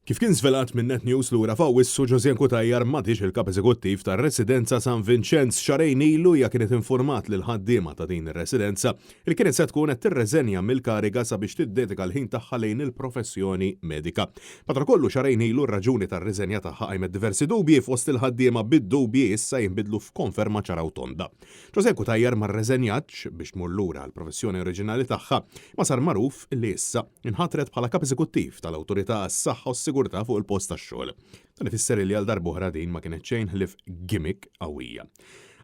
Kif kien żvelat minn Net News lura f'Awwissu, Josiane Cutajar m'għadhiex il-Kap Eżekuttiv tar-Residenza San Vinċenz. Xahrejn ilu hija kienet informat lill-ħaddiema ta' din ir-residenza li kienet se tkun qed tirreżenja mill-kariga sabiex tiddedika l-ħin tagħha lejn il-professjoni medika. Madankollu xahrejn ilu r-raġuni tar-riżenja tagħha qajmet diversi dubji fost il-ħaddiema bid-dubji issa jinbidlu f'konferma ċara u tonda. José Cutajar ma rreżenjatx biex tmur lura għall-professjoni oriġinali tagħha, imma sar magħruf li issa inħatret bħala Kap Eżekuttiv tal-Awtorità għas-Saħħa u s-Sigurtà fuq il-Post tax-Xogħol. Dan ifisser li għal darb'oħra din ma kienet xejn ħlief gimmick qawwija.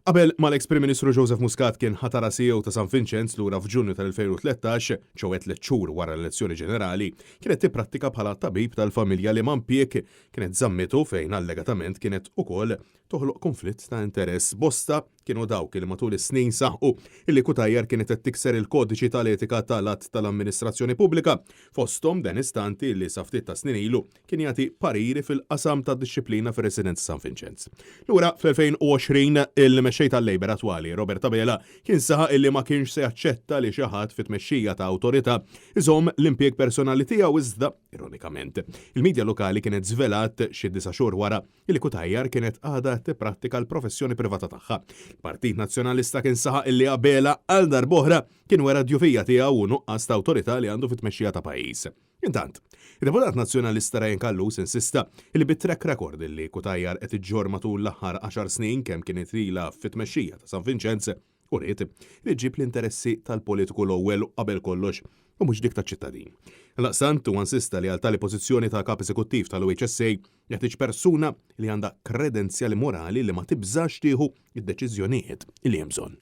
Qabel ma l-eks Prim Ministru Joseph Muscat kien ħatarha CEO ta' San Vinċenz lura f'Ġunju tal-2013, ċoe tliet xhur wara l-elezzjoni ġenerali, kienet tipprattika bħala tabib tal-familja liema impjieg kienet żammitu fejn allegatament kienet ukoll toħloq kunflitt ta' interess. Bosta kienu dawk li matul is-snin saħqu illi Cutajar kienet qed tikser il-kodiċi tal-etika tal-Att tal-Amministrazzjoni Pubblika, fosthom Dennis Tanti li sa ftit ta' snin ilu kien jagħti pariri fil-qasam tad-dixxiplina fir-Residenza San Vinċenz. Lura fl-2020, il-Mexxej tal-Labour attwali, Robert Abela, kien saħaq illi ma kienx se jaċċetta li xi ħadd fit-tmexxija ta' awtorità iżomm l-impjieg personali tiegħu iżda, ironikament, il-midja lokali kienet żvelat xi disa' xhur wara Illi Cutajar kienet għadha qed tipprattika l-professjoni privata tagħha. Il-Partit Nazzjonalista kien saħaq illi Abela għal darb'oħra kien wera d-djufija tiegħu u nuqqas ta' awtorità li għandu fit-tmexxija ta' pajjiż. Intant, id-Deputat Nazzjonalista Ryan Callus insista illi bit-track record illi Cutajar qed iġġorr matul l-aħħar għaxar snin kemm kienet ilha fit-tmexxija ta' San Vinċenz, Uriet li ġġib l-interessi tal-politiku l-ewwel u qabel kollox u mhux dik taċ-ċittadin. Għaldaqstant, huwa insista li għal tali pożizzjoni ta' Kap Eżekuttiv tal-OHSA jeħtieġ persuna li għandha kredenzjali morali li ma tibżax tieħu d-deċiżjonijiet li hemm bżonn.